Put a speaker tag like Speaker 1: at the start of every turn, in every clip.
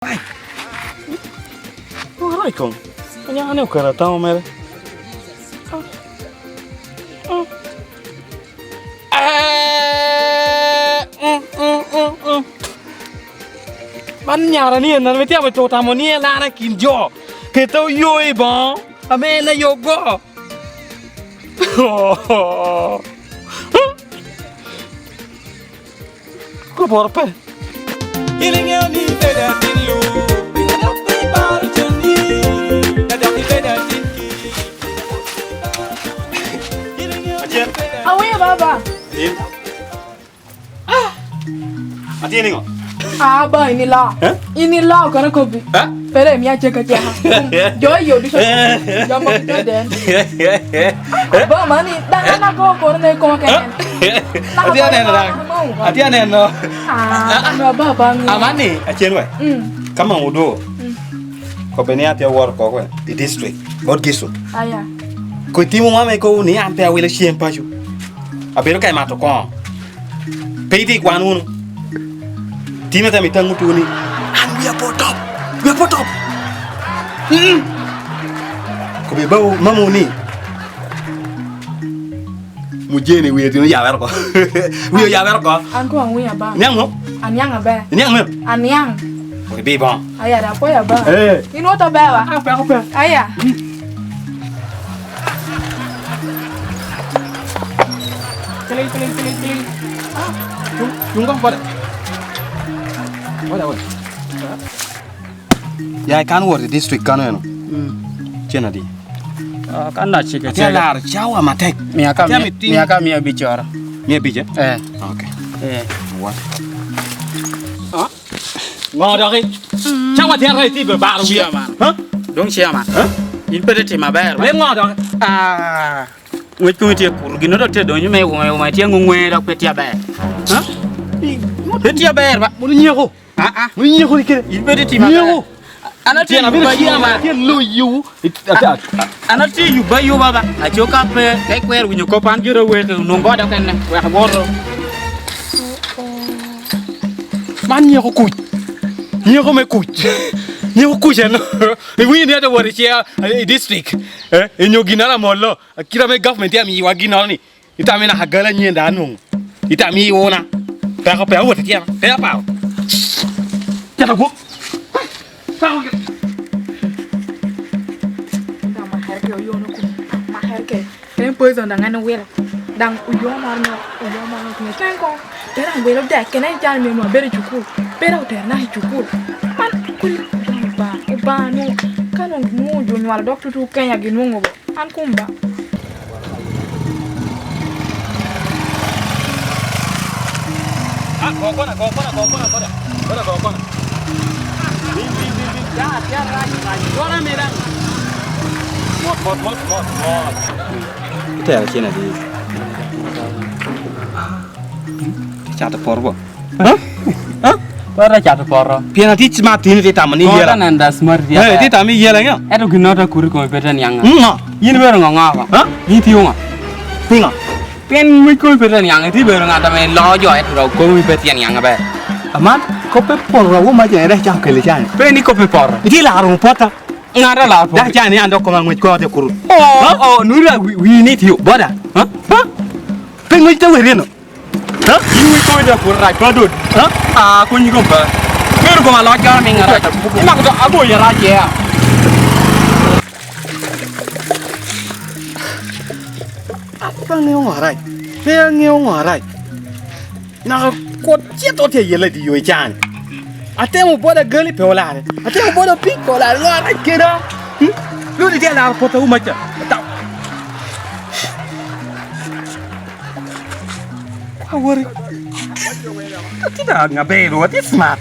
Speaker 1: Rac. Rac kong. Anyaka ni oketo atamo mere. Man nyara ni en ame tye ka tamo ni elana i kin jo. Kete oyo i bongo ame en aye ogo. Guboro pe.
Speaker 2: In ingeyo ni ibedo atin lu, pingo dok pe iparo cenni? Ka dok ibedo atin ki, pingo dok pe iparo cenni? In ingeyo ni
Speaker 1: Acel.
Speaker 2: ibedo
Speaker 3: Awiyo baba.
Speaker 1: In. Ah! Atye ningo?
Speaker 3: Ah, ba ini lo.
Speaker 1: Eh?
Speaker 3: Ini lo kono kobi.
Speaker 1: Eh?
Speaker 3: Pere mi aceka ceka. Jo yo ducu. Jo mo kito den. Ba mani dana na go kono ne ko ken.
Speaker 1: Atye aneno dang. Atye aneno.
Speaker 3: Ah, no ba ba ngi.
Speaker 1: Amani acel we.
Speaker 3: Mm.
Speaker 1: Kama udo. Kobe ni atye wor koko i district. Bot gisu.
Speaker 3: Aya.
Speaker 1: Ko timo mama ko ni an pe awilo ciem pacu. Abedo ka mato kongo. Pe itye i kwan wunu. Tine temo itangu two ni an wiya pe otop. Wiya pe otop. Mm. Kobe bawu mamu ni mujeni wiye tino yabere oko. Wiye oyabere oko.
Speaker 3: An ko anwiya ba.
Speaker 1: Niang mo?
Speaker 3: Aniang aber.
Speaker 1: Niang mo?
Speaker 3: Aniang.
Speaker 1: Wi bi bon.
Speaker 3: Aya da poya ba.
Speaker 1: Eh.
Speaker 3: In woto bewa.
Speaker 1: Ah, peko pe.
Speaker 3: Aya.
Speaker 1: Kling kling kling kling. Ah, chung chung kong bode. Bode bode. Ya kan wor district kano eno. Cena di.
Speaker 4: Ah, kan na chike
Speaker 1: Atia lar chawa matek.
Speaker 4: Mia ka
Speaker 1: Atia
Speaker 4: mia,
Speaker 1: miting.
Speaker 4: mia ka mia bichora.
Speaker 1: Mia biche?
Speaker 4: Eh.
Speaker 1: Okay.
Speaker 4: Eh.
Speaker 1: What? Ah. Ngo doki. Chawa tia rai ti be baro wiya.
Speaker 4: Chairman.
Speaker 1: Huh?
Speaker 4: Dong chairman.
Speaker 1: Huh?
Speaker 4: In pe timo maber.
Speaker 1: Le ngo doki.
Speaker 4: Ah. Ngwec komi tye kur gin dok tye donyo me wume wume tye ngungwe dok pe tye aber. Ha? Pe tye aber ba.
Speaker 1: Mono nyeko.
Speaker 4: Ah ah.
Speaker 1: Mono nyeko ni kede.
Speaker 4: In pe timo maber.
Speaker 1: Nyeko.
Speaker 4: An atye yuba yuba.
Speaker 1: Tye lo yu.
Speaker 4: An atye yuba yuba ba. Aco ka pe ka ikwero winyo kop an gira weke onongo goda kene wek awoto.
Speaker 1: Man nyeko kuc. Nyeko me kuc. Nyeko kuc eno. Iwinyo ni ate wot i cer i district. Eh, inyo ginoro amolo. Kita me government tye amiwa ginoro ni. Itamo ni naka gala nyen dong anongo. Itamo ni iuna. Peko pe awot ityena. Pe aparo. Cito gwok. Peko gire.
Speaker 3: Dang maher ke oyono kum. Maher ke. Kene poison dang en wilo. Dang oyo moro no oyo moro no kine ken kong. Pera ang wilo dek kene calo myero abedo i cukul. Pera otera naka i cukul. Man kodi ba obanga nongo ka nongo ginwongo jo nywalo dok tutu Kenya ginwongo bo. An kum ba.
Speaker 1: Ah, go kona, go kona, go kona, kona. Kona, go kona. Bim, bim, bim, bim. Ya, ya, raj, raj. Kona mera. Mot, mot, mot, mot, mot. Itero cen adi? Ti cato poto bo. Ha? Ha?
Speaker 4: Poto cato poto.
Speaker 1: Pien ati smart in iti tamo ni yela.
Speaker 4: Poto nenda smart ya.
Speaker 1: Eh, iti tamo ni yela nyo.
Speaker 4: Eto ginota kuri komi pete nianga.
Speaker 1: Ngo?
Speaker 4: In ibedo ngo ngo?
Speaker 1: Ha?
Speaker 4: In tiyo ngo?
Speaker 1: Pingo?
Speaker 4: Pien ngwec komi pete nianga iti bedo ngat ame loo jo eto dok komi pe tye nianga ber.
Speaker 1: Aman, koppe poto awo ma jene dek cako kele cani.
Speaker 4: Pe ni koppe poto.
Speaker 1: Iti laro mo pota.
Speaker 4: Ngat alaro poto.
Speaker 1: Dek cani an dok koma ngwec kore tye kuru.
Speaker 4: Oh, oh, nura wi ni tiyo.
Speaker 1: Boda.
Speaker 4: Ha?
Speaker 1: Ha? Pe ngwec te werino. Ha?
Speaker 4: In wi komi te kuru rac pa dod.
Speaker 1: Ha?
Speaker 4: Ah, konyi kom pe. Bedo kom aloc gara minga rac. Imako to agoyi rac ya.
Speaker 1: Pe angeyo ngo rac. Pe angeyo ngo rac. Naka kot cito tye yelle di yo i cani. Atemo boda gali pe olare. Atemo boda pik pe olare. Ngo rac keda? Hmm? Lodi tye alaro pota umaca. Awori. Atye da ngabedo, atye smart.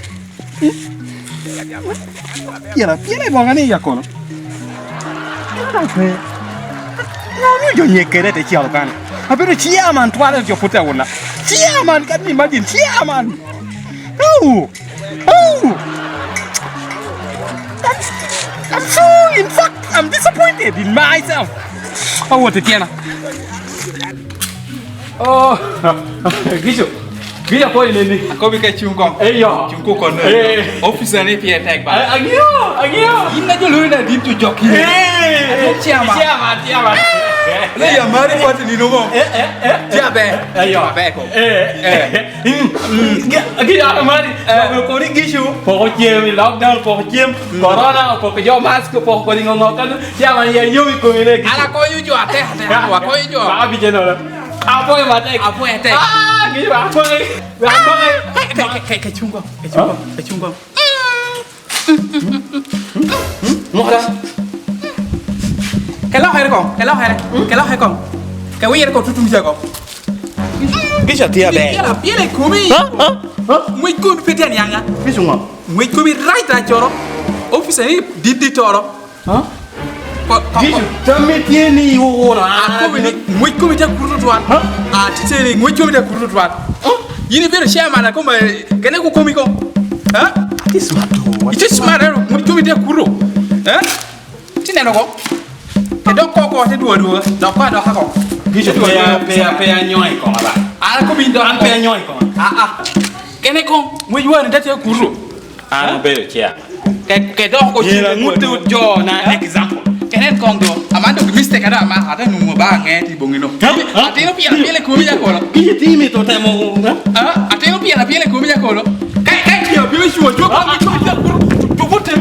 Speaker 1: Pyera, pyera i bonga ni ya kono. Pyera pe. Ngo mi jo nye kede te celo kani. Abedo chairman twale jo pute awuna. Chairman, can you imagine? Chairman. Oh. Oh. I'm so, in fact, I'm disappointed in myself. Oh, what a tiana. Oh, Gicho. Gica poi neni.
Speaker 2: Akobi ka cung kong.
Speaker 1: Eyo.
Speaker 2: Cung ko kon.
Speaker 1: Eh.
Speaker 2: Officer ni pie tek ba.
Speaker 1: Angio, angio.
Speaker 2: In na joluri na dit to joki.
Speaker 1: Eh.
Speaker 2: Chiama.
Speaker 1: Chiama, chiama.
Speaker 2: Le ya mari kwati ni nomo.
Speaker 1: Eh, eh, eh.
Speaker 2: Tia be.
Speaker 1: Eyo.
Speaker 2: Be ko.
Speaker 1: Eh, eh. Gica mari. Eh, ko ni gishu. Poko chem lockdown, poko chem corona, poko jo mask, poko ko ni ngongo kan. Chiama ya yomi ko ni.
Speaker 2: Ala ko yu jo ate ate wa ko yu jo.
Speaker 1: Ba bi jeno la. Apo ma tek.
Speaker 2: Apo e tek.
Speaker 1: Ah, gica apo. Apo.
Speaker 2: Ke ke ke chung ko. Ke chung ko. Ke chung ko.
Speaker 1: Ngora.
Speaker 2: Ke lo here ko. Ke lo here. Ke lo here ko. Ke wi here ko tutum je ko.
Speaker 1: Gica tia be.
Speaker 2: Piela piela kumi.
Speaker 1: Ha? Ha? Ha?
Speaker 2: Mwe ko pete nyanga.
Speaker 1: Gica ngo.
Speaker 2: Mwe kumi right ra choro. Officer ni dit dit toro.
Speaker 1: Ha?
Speaker 2: Ko ko.
Speaker 1: Gica tamme tieni wo na.
Speaker 2: Akobi ni mwe kumi te kurutu twan.
Speaker 1: Ha?
Speaker 2: A titeri mwe kumi te kurutu twan. Yini bero chairman na koma kene ko komi ko. Ha?
Speaker 1: Ati smart do.
Speaker 2: Ite smart ero mwe kumi te kuru. Ha? Tineno ko. Ke dok ko ko te duo duo. Dok ko dok ko.
Speaker 1: Gica pe pe pe nyoi ko ba.
Speaker 2: Ala ko bin dok
Speaker 1: An pe nyoi ko.
Speaker 2: Ah ah. Kene ko mwe yuan te kuru.
Speaker 1: An bedo chia.
Speaker 2: Ke ke dok ko
Speaker 1: Yera ngutu jo na example.
Speaker 2: Kene kong do. Amando mistake ada ama ada numo ba nge ti bongino.
Speaker 1: Ha?
Speaker 2: Atino pia pia le kumi ya kolo.
Speaker 1: Gica ti mi to temo.
Speaker 2: Ah, atino pia pia le kumi ya kolo. Kai kai pia pia shuo jo ko mi ko kuru. Jo bote.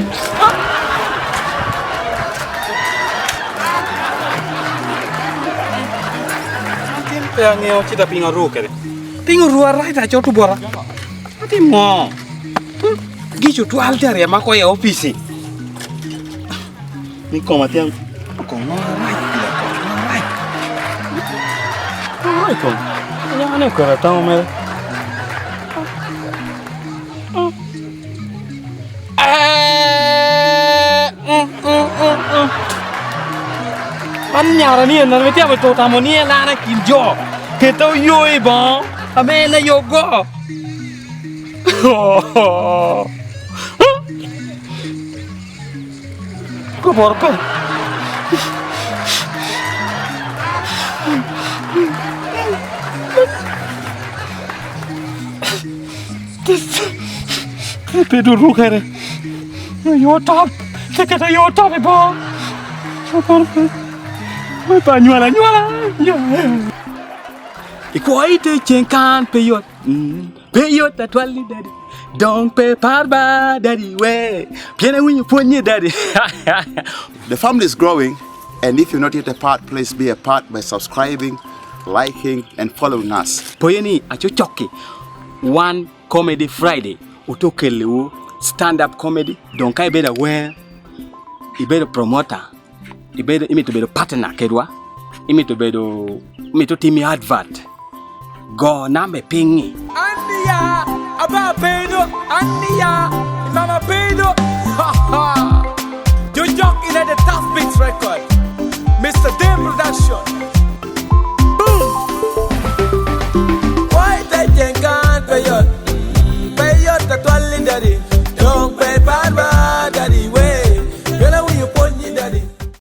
Speaker 1: Pe angeo chita pinga ru kere. Pinga ru ara ita chotu bora. Ati mo. Gicho tu alter ya mako ya ofisi. Ni koma tiang. Ko no right pia ko no right. No right ko. Ya ne ko ra tamo mere. An nyara ni na me tiang to tamo ni na na kin jo. Ke to yoi bon. Ame na yo go. Ko bor pe. Pe du ru kere. Yo top. Te ke yo top e bo. Ko bor pe. Oi pa nyuala nyuala. Ikwaite chenkan pe yot. Pe yot atwali daddy. Don't pay parba daddy we. Piene winyo ponye daddy.
Speaker 5: The family is growing, and if you're not yet a part, please be a part by subscribing, liking, and following us.
Speaker 1: Poyeni achochoki. One comedy Friday. Utokelewu stand up comedy. Don't kai better where. Ibedo promoter. Ibedo imito bedo partner kedwa. Imito bedo imito timi advert. Go nambe pingi.
Speaker 2: Andia, aba pedo, Andia, mama pedo. Ha ha.